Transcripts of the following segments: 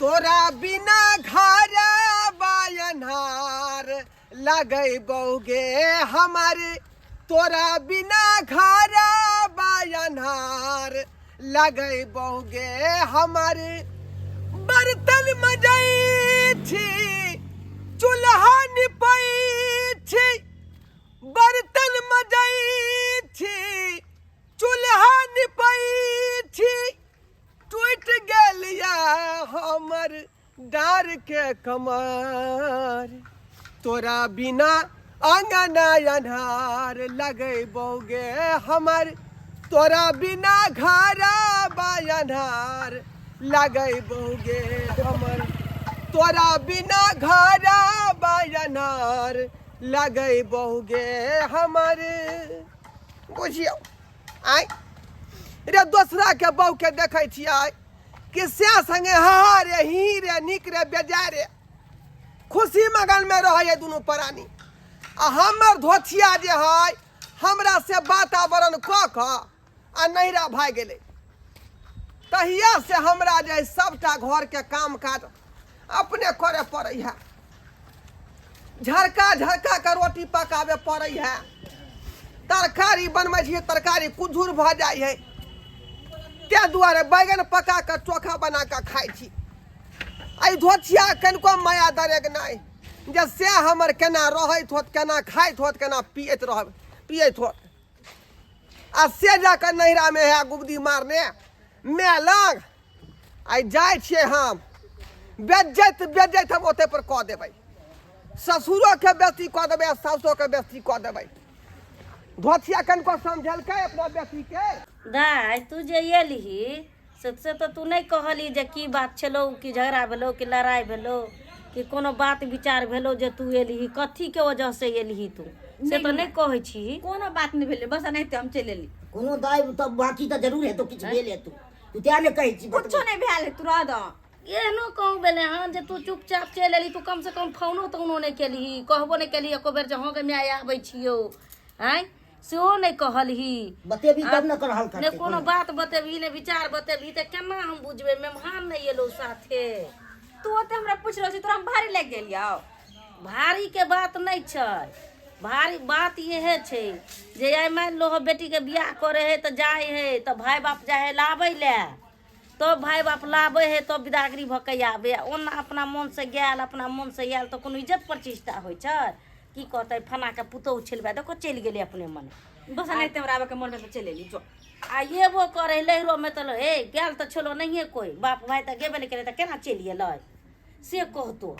तोरा बिना घर अन्हार लगै बौगे हमर, तोरा बिना घर अन्हार लगै बौगे हमर। बर्तन मजै छी, चूल्हा निपै छी, बर्तन मजै छी, चूल्हा निपै छी, टूटि गेल या हमर डार के कमर। तोरा बिना अंगना अन्हार लगै बौगे हमर, तोरा बिना घर अन्हार लगै बौगे हमर, तोरा बिना घर अन्हार लगै बौगे हमर। बुझियौ आय रे, दोसरा के बहू के देखै छियै कि से संगे हा रे ही रे नीक रे बेजाय रे खुशी मगन में रहै है दुनू प्राणी, आ हमर धोथिया जे है हमरा से वातावरण कऽ कऽ आ नैहरा भागि गेलै। तहिया से हमरा जे है सबटा घर के काम काज अपने करे पड़ै है, झरका झरका के रोटी पकाबे पड़ै है, तरकारी बनबै छियै तरकारी कुझुर भऽ जाइ है, ताहि दुआरे बैगन पका कऽ चोखा बना कऽ खाइ छी। एहि धोथिया कनिको माया दरेग नहि जे से हमर केना रहैत होत, केना खाइत होत, केना पियैत रह पियैत होत, आ से जाकऽ नैहरामे है गुबदी मारने माय लग। आइ जाइ छियै हम बेज्जैत बेज्जैत हम ओतै पर कऽ देबै, ससुरोके बेइज्जती कऽ देबै आ सासुरोके बेइज्जती कऽ देबै। धोथिया कनिको समझलकै अपना बेटीके? दाइ तू जे एलही से तऽ तू नहि कहलही जे की बात छलौ, कि झगड़ा भेलौ, कि लड़ाइ भेलौ, कि कोनो बात विचार भेलौ जे तू एलही, कथीके वजहसँ एलही तू, से तऽ नहि कहै छीही। कोनो बात नहि भेलै, बस एनाहिते हम चलि एली। कोनो दाइ तऽ बाकी तऽ जरूर हेतौ, किछु भेल हेतौ, तू तें ने कहै छी। कुछो नहि भेल, तू रह दऽ। एहनो कहूँ भेलै हन जे तू चुपचाप चलि एलही, तू कमसँ कम फोनो तोनो नहि केलही, कहबो नहि केलही एको बेर जे हँ गे माय आबै छियौ, आँय सेहो नहि कहलही। बतेबी तब ने कर हल नहि कोनो बात बतेबही, नहि विचार बतेबही तऽ केना हम बुझबै? मेहमान नहि एलौ साथे। तू ओते हमरा पूछि रहल छी, तोरा हम भारी लागि गेल यौ? भारीके बात नहि छै, भारी बात इहे छै जे आइ मानि लो बेटीके बियाह करै है तऽ जाइ है तऽ भाय बाप जाइ है लाबै लए, तब भाय बाप लाबै है तब बिदागरी भऽ कऽ आबै। ओना अपना मोनसँ गेल अपना मोनसँ आयल तऽ कोनो इज्जत प्रतिष्ठा होइ छै? की कहतै फनाके पुतोहु छेलबै, देखो चलि गेलै अपने मने। बस एनाहिते हमरा आबैके मन भेल तऽ चलि एली। जो आ एबो करै लहिरोमे तऽ हे गेल तऽ छलो नहिए कोइ, बाप भाय तऽ गेबे नहि केलै तऽ केना चलि एलै से कहतो।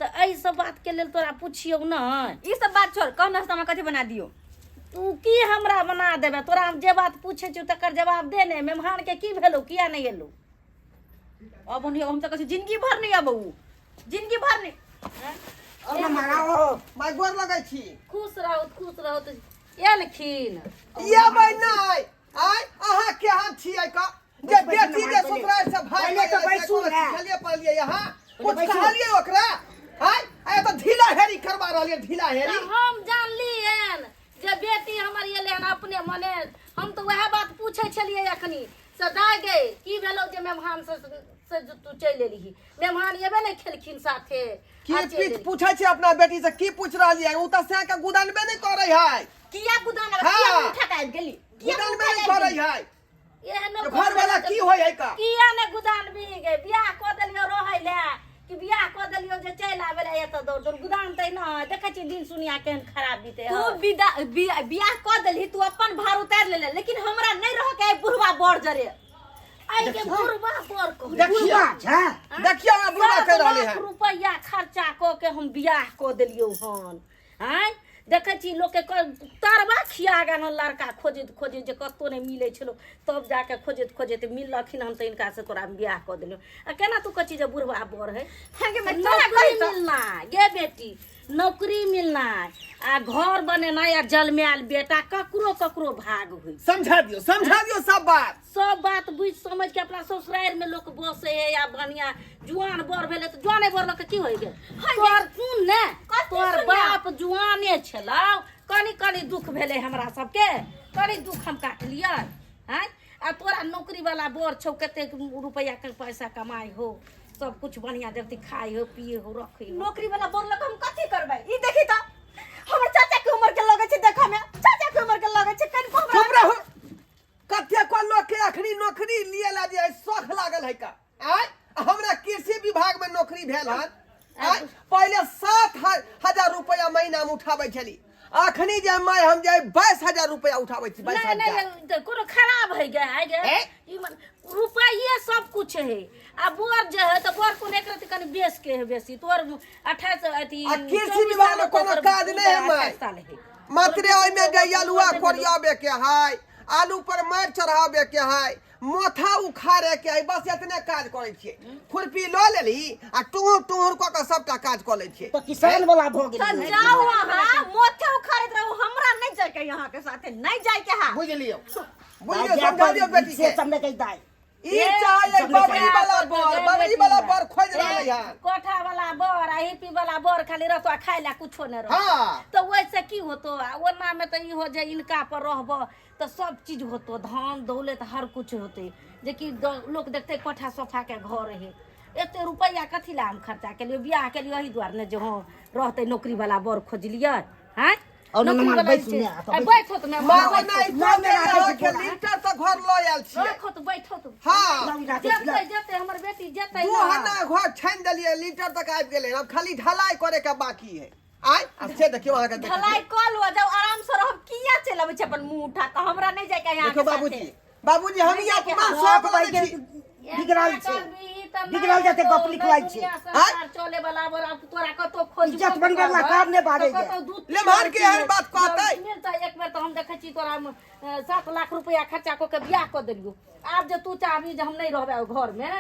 तऽ एहि सब बातके लेल तोरा पुछियौ नहि। ई सब बात छोड़, कह नाश्ता में कथी बना दियो? तू की हमरा बना देबे? तोरा हम जे बात पूछै छियौ तकर जवाब दे ने। मेहमानके की भेलौ, किया नहि एलौ? अब नहीं, हम तो कहै छी जिंदगी भर नहीं अब जिंदगी भर नहीं। अब ना मारा माय गोर लगै छी। खुश रहू, खुश रहू। एलखिन ये भाई नहीं आय, अहाँ केहन छियै का जे बेटी जे ससुराल से भाग पहिले तऽ बैसू ने। खेलिए पढ़लिए यहाँ कुछ बैसू। कहलिए ओकरा? आय आय तऽ ढीला हेरी करवा रहलिए, ढीला हेरी। तऽ हम जानलियन जे बेटी हमर एलै हन अपने मने, हम तऽ वएह बात पूछै छलियै अखनी से दाय गे की भेलौ जे मेहमान से जे तू चलि एलही, मेहमान एबे नहि खेलखिन साथे की आ चलि पीठ एलही। पूछै छै अपना बेटी से की पूछ रहलियै? ओ तऽ सएह के गुदनबे नहि करै है। किया गुदान? हाँ। किया मुँह ठका आबि गेली? किया मुँह गुदनबे नहि उठा करै गेली? है। एहनो घर वाला की होय है का? किया ने गुदान भी गे? बियाह कऽ देलियौ रहै ले कि बियाह कऽ देलियौ जे चलि आबै ले एतऽ दौड़ दौड़? गुदान तऽ नहि देखै छी दिन सुनिया केहन खराब बीते तू है। विदा बियाह कऽ देलही, तू अपन भार उतारि लेले, लेकिन हमरा नहि रह के बुढ़वा बड़ जरे। एहि के बुढ़वा बड़ कहू। देखियौ बुढ़बा छै। देखियौ हमरा बुढ़वा सात कहि रहलै लाख है। रुपैआ खर्चा कऽ के हम बियाह कऽ देलियौ हन। आँय देखै छी लोकके तरबा खिया गेल हन लड़का खोजैत खोजैत जे कतहु नहि मिलै छलो, तब जाके खोजैत खोजैत मिललखिन हन तऽ हिनकासँ तोरा हम बियाह कऽ देलियौ, आ केना तू कहै छी जे बुढ़वा बड़ है? हाँ गे, मैं तोरा नौकरी कही तऽ- मिलना गे बेटी, नौकरी मिलना आ घर बनेनाइ आ जलमायल बेटा ककरो ककरो भाग होइ। समझा दियौ, समझा दियौ सब बात। सब बात बुझि समझ के अपना ससुरारि में लोक बसे है या बढ़िया जुआन बर भेलै तऽ जुआने बर लऽ के की होइ गेल? तोहर सुन ने, कथी तोहर सुनिया? बाप जुआने छलौ, कनि कनि दुख भेलै हमरा सबके, कनि दुख हम काटलियै। आँय आ तोरा नौकरी वाला बर छौ, कतेक रुपैआ के पैसा कमाइ हो, सब कुछ बढ़िया देखती खाइ हो पिए हो रखे हो। नौकरी वाला बोर लग हम कथी करबै ई देखी त हमर चाचा के उम्र के लगै छै देखऽ में चाचा के उम्र के लगै छै कनिको हमरा चुप रहू। कते को लोक के अखनी नौकरी लिए ला जे शौख लागल है का आय हमरा कृषि विभाग में नौकरी भेल हन आय पहले 7,000 रुपया महीना में उठाबै छली, अखनी जे मैं हम जे 22,000 रुपया उठाबै छी। बाईस नहीं नहीं हजार नहीं, तो कोनो खराब है गए है गए ए? ई मन रुपये सब कुछ है। आ बोर जे है तो बोर कोन एक रति कनी बेस के है बेसी तोर 28 अथी आ कृषि 24 विभाग में साल कोनो ओकर काज नहीं है माय। 28 साल है। मात्र ओहिमे जे आलुआ कोरियाबे के है, आलू पर मारि चढ़ाबे के है, माथा उखाड़े के है, बस एतने काज करै छियै। खुरपी लऽ लेली आ टुहुर टुहुर कऽ कऽ सबटा काज कऽ लै छियै। तऽ किसान वाला भऽ तऽ गेल। जाउ अहाँ मोथे उखाड़ैत रहू, हमरा नहि जाइके यहाँ के साथे नहीं जाइके है। बुझि लियौ, बुझि लियौ, समझा दियौ बेटी से के। सब नहि कहि दाइ। ई चाहे बबरी वाला बर, बबरी वाला बर खोजि रहलै हन। कोठा वाला बर आ हिप्पी वाला बर खाली रहतो आ खाय ला कुछो नहि रहतो। हाँ। तऽ ओहिसँ की होतो? आ ओना मे तऽ ई हो जे इनका पर रहबो तऽ सब चीज होतो, धन दौलत हर कुछ होते, जेकि लोक देखते कोठा सोफा के घर है। एते रुपैआ कथी ला हम खर्चा केलियै बियाह केलियै? एहि दुआरे ने जे हँ रहतै नौकरी वाला बर खोजलियै। हैं और नौकरी मेहमान वाला बैसू जे छै। ने, आ तऽ आ बैसू। बैठो तऽ मेहमान, माँ बैठो। ओना ई ना, सोचै ना, रहै के ना। लीटर से घर लऽ आयल छियै। रखो तऽ बैठो तऽ। हाँ। जेतै जेतै हमर बेटी जेतै दू ना। हना घर छानि देलियै, लीटर तक आबि गेलै, आब खाली ढलाई करे के बाकी है। आय आ से देखियौ अहाँके देखियौ। ढलाई कऽ लू आ जाउ आराम से रहब। किया चलि अबै छै अपन मुंह उठा कऽ? हमरा नहि जाइके यहाँ देखियौ के बाबूजी, साथे। बाबूजी हम ई नहि जाइके अपमान है। सह बाप कऽ भाई लेने के छी। बिगड़ल छै, बिगड़ल जते गप लिखवाइ छै। आँय? चले वाला बर अब तोरा कतौ खोज इज्जत बनबै वाला काम नहि बाजै छै। लेमहर के एहन बात कहतै? मिलतै एक बेर तऽ हम देखै छी तोरा हम, 7 लाख रुपया खर्चा कऽ के बियाह कऽ देलियौ। आब जे तू चाहबी जे हम नहि रहबै ओहि घरमे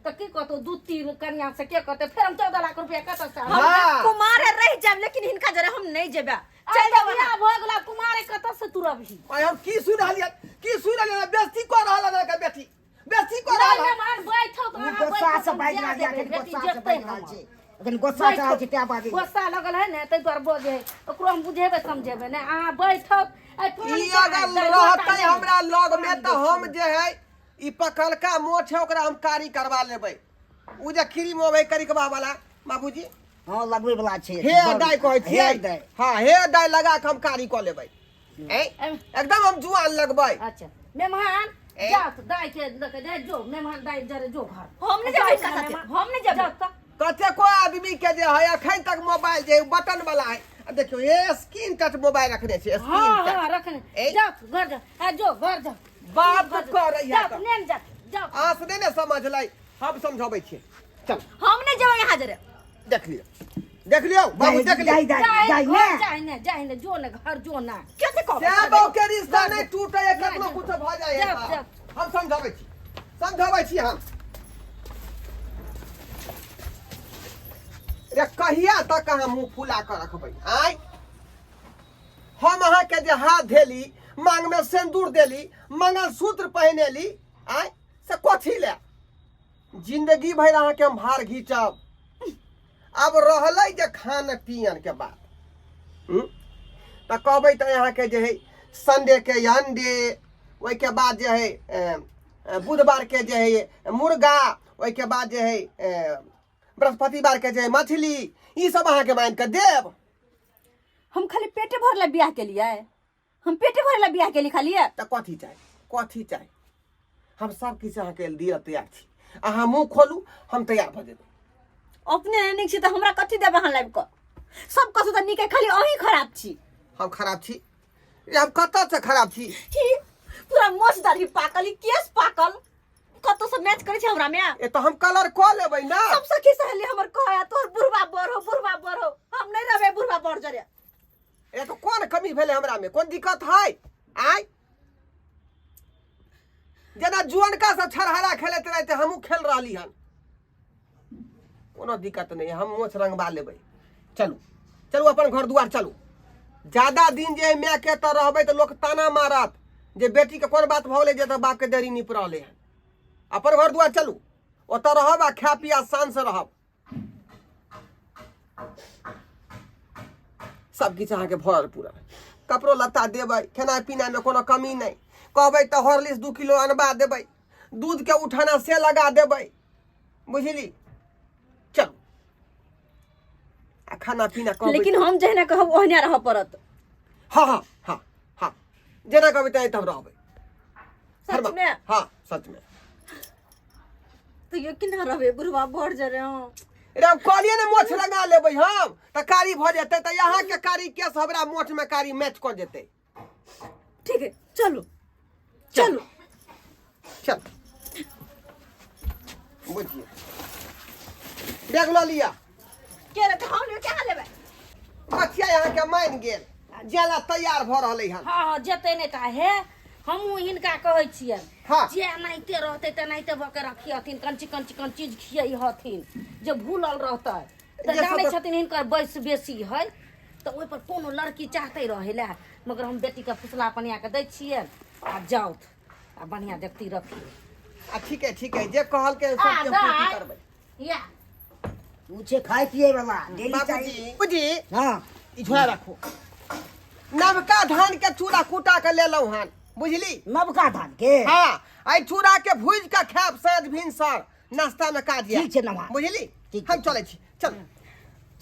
तऽ की कहतौ? दू तीन कन्या से के कहतै? फेर हम 14 लाख रुपया कतऽ से आनबै? हम हाँ। कुमारे रहि जायब लेकिन हिनका जरे हम नहि जेबै। चल चलि जाउ बियाह अहाँ। भऽ गेला कुमारे कतऽ से तू रहबही? आइ हम की सुनि रहलियै, की सुनि रहलियै? बेइज्जती कऽ रहल हन एकर बेटी, बेइज्जती कऽ रहल नहि हन। मेहमान बैठो तऽ अहाँ गुस्सा बैठो से हम बाजि जा रहल छै, देबै, एखन बेटी गुस्सा से जेतै बाजि रहल हमर। छै, एखन गुस्सा से आयल छै तें बाजै। गुस्सा लगल है ने ताहि दुआरे बजै है। ओकरो हम बुझेबै समझेबै ने। अहाँ बैठब आइ पानि ई चाही, अगर दालि लोटा रहतै नहि। हमरा लग में पानि तऽ दै हम छी। जे है ई पकलका मोछ है ओकरा हम कारी करवा लेबै। उ जे क्रीम अबै करिकबा वाला बाबूजी। हँ लगबै वाला छै। हेयर डाई कहै छियै। Hair dye. हँ हेयर डाई लगा के हम कारी कऽ लेबै। ए, एकदम हम जुआन लगबै। अच्छा मेहमान ए? जाओ तो दाई के लके जाय जो मेहमान दाई जरे जो घर। हम नहि जेबै हिनका साथे, हम नहि जेबै। जाओ तऽ। कतेको आदमी के जे है अखन तक मोबाइल जे बटन वाला है, आ देखियौ ये स्क्रीन टच मोबाइल रखने छै, स्क्रीन हाँ टच। हाँ रखने। ए? जाओ तो घर जाओ, आ जो घर जाओ। बात घर जाओ। करै है जाओ तऽ। नेन जाओ जाओ। आस नहि ने समझलै, हम समझाबै छियै। चल। हम नहि जेबै यहाँ जरे। देख लियौ, देख लियौ बाबू, देख लियौ। जाय जाय जाय जाय घर ने जाय ने, जाय ने जो ने घर जो ना। के से कहबै? से बाबू के रिश्ता नहीं टूटे है, कतनो जाओ। कुछ भऽ जाए है। जाओ, जाओ। हम समझाबै छी, समझाबै छी हम। रे कहिया तक अहाँ मुंह फुला कऽ रखबै? आँय हम अहाँके जे हाथ धेली, मांग में सिंदूर देली, मंगलसूत्र पहिनेली, आँय से कथी ले? जिंदगी भरि अहाँके हम भार घीचब। आब रहलै जे खान पियन के बात, तऽ कहबै तऽ अहाँके जे है संडे के अंडे, ओहिके बाद जे है बुधवार के जे है मुर्गा, ओहिके बाद जे है बृहस्पतिवार के जे है मछली, ई सब अहाँके मानि कऽ देब। हम खाली पेटे भर ला बियाह केलियै, हम पेटे भर ला बियाह केली खाली। तऽ कथी चाही, कथी चाही? हम सब किछु अहाँके दिअ तैयार छी। अहाँ मुँह खोलू, हम तैयार भऽ जेबै। अपने नहि नीक छी तऽ हमरा कथी देबै अहाँ लाबि कऽ? सब कसो तऽ नीक है, खाली अहीं खराब छी। हम खराब छी? रे हम कतऽ से खराब छी? छी पूरा मोछ दाढ़ी पाकल, ई केश पाकल, कतौ से मैच करै छै हमरा में? ए तऽ हम कलर कऽ लेबै ना। सब सखी सहेली हमर कहै तोहर बुढ़वा बड़ हो, बुढ़वा बड़ हो। हम नहि रहबै बुढ़वा बड़ जरे। ए तऽ कोन कमी भेलै हमरा में? कोन दिक्कत है? आँय जेना जुअनका सब छरहरा खेलैत रहते हमहूँ खेल रहली हन। कोनो दिक्कत नहीं, हम मोछ रंगबा लेबै। चलू चलू अपन घर दुआर चलू। ज्यादा दिन जे माय के तऽ रहबै तऽ लोक ताना मारत जे बेटी के कोन बात भऽ गेलै जे तऽ बाप के देरी निप रहलै हन। अपन घर दुआर चलू, ओतऽ रहब आ खा पिया शान से रहब। सब किछु अहाँके भरल पूरल, कपड़ो लत्ता देबै, खेनाइ पिनाइमे कोनो कमी नहि। कहबै तऽ हॉर्लिक्स 2 किलो अनबा देबै, दूधके उठाना से लगा देबै, बुझली? खाना पीना कहबै। लेकिन हम जहिना कहब ओहिना रहऽ पड़त। हाँ हाँ हाँ हाँ, जेना कहबै तेना हम रहबै। सच में? हाँ, सच में। तो ये केना रहबै, बुढ़वा बढ़ जरे हँ। रे, हम कहलियै ने मोछ लगा लेबै हम तऽ कारी भऽ जेतै, तऽ अहाँके कारी केस हमरा मोछ में कारी मैच कऽ जेतै। ठीक है, चलू चलू। चल, बुझिए, बैग लऽ लिअ। के रे, हम लेबै, केना लेबै? बचिया अहाँके मानि गेल, जेला तैयार भऽ रहलै हन। हँ हँ, जेतै नहि तऽ हे हमहूँ हिनका कहै छियनि। हाँ। जे एनाहिते रहतै तेनाहिते भऽ के रखियथिन, कंची कंची कन चीज खियैहथिन जे भूलल रहतै तऽ जे सब जानै तऽ- छथिन हिनकर वयस बेसी है तऽ ओहिपर कोनो लड़की चाहतै रहै लए, मगर हम बेटीके फुसला पनिया के दै छियनि आ जाउथ आ बढ़िआँ देखती रखियै। आ ठीक है, ठीक है, जे कहलकै आ सबके हम पूर्ति दाइ करबै। या उ छै खाय पिए वाला डेली बाबूजी चाही। बाबूजी। हाँ। ई झोरा राखू, नवका धान के चूड़ा कुटा के लेलहुँ हन, बुझली? नवका धान के? हाँ, एहि चूड़ा के भूजि के खायब साँझ भिनसर नाश्ता में काज ठीक छै नवा। बुझली? ठीक हम छै। चलै छी, चलू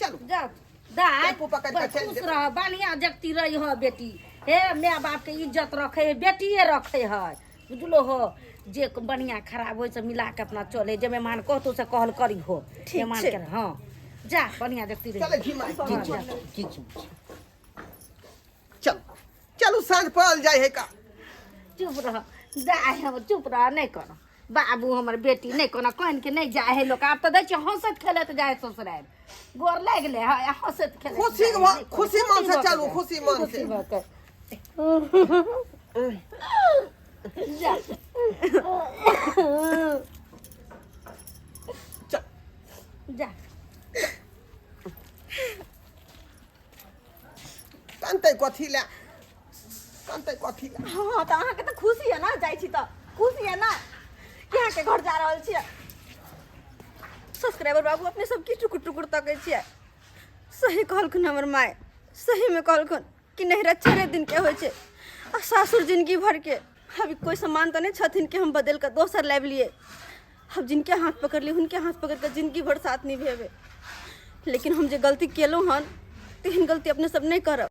चलू। जाउ दाइ। टेम्पू पकड़ि कऽ बड़ चलि खुश जेबै। रह, बढ़िआँ जगती रही हो बेटी। हे, माय बापके इज्जत रखै है बेटिए रखै है, बुझलो हो? जे बढ़िआँ खराब होइ से मिला के अपना चले, जे मेहमान कहतो से कहल करी हो। ठीक मेहमान छै। के हाँ, जा, बढ़िआँ जगती रही। चलै छी माय। ठीक छै, ठीक छै। चलू चलू, साँझ पड़ल जाइ है का। चुप रह दाइ, हम चुप रह, नहि कर बाबू, हमर बेटी नहि कोना कान के नहि जाइ है लोक। आब तऽ दै छियै हँसैत खेलैत जाइ है ससुरारि, गोर लागि ले है, हँसैत खेलैत खुशी जाइ है, भऽ- नहि कोनो- खुशी मन से भऽ के चलू, जाइ। खुशी मन से। खुशी भऽ के जा। चल। जा। कनतै कथी लए, कनतै कथी लए? हाँ, तऽ अहाँके तऽ खुशी है ना, जाइ छी तऽ खुशी है ना कि अहाँके घर जा रहल छियै। सब्सक्राइबर बाबू, अपने सब की टुकुर टुकुर तकै छियै? सही कहलखुन हमर माय, सहीमे कहलखुन कि नैहरा 4 दिनके होइ छै आ सासुर जिनगी भरके। अभी कोइ सामान तऽ नहि छथिन कि हम बदलि कऽ दोसर लाबि लियै। हम जिनके हाथ पकड़ली हुनके हाथ पकड़ि कऽ जिनगी भर साथ निभेबै, लेकिन हम जे गलती केलहुँ हन तेहन गलती अपने सब नहि करब।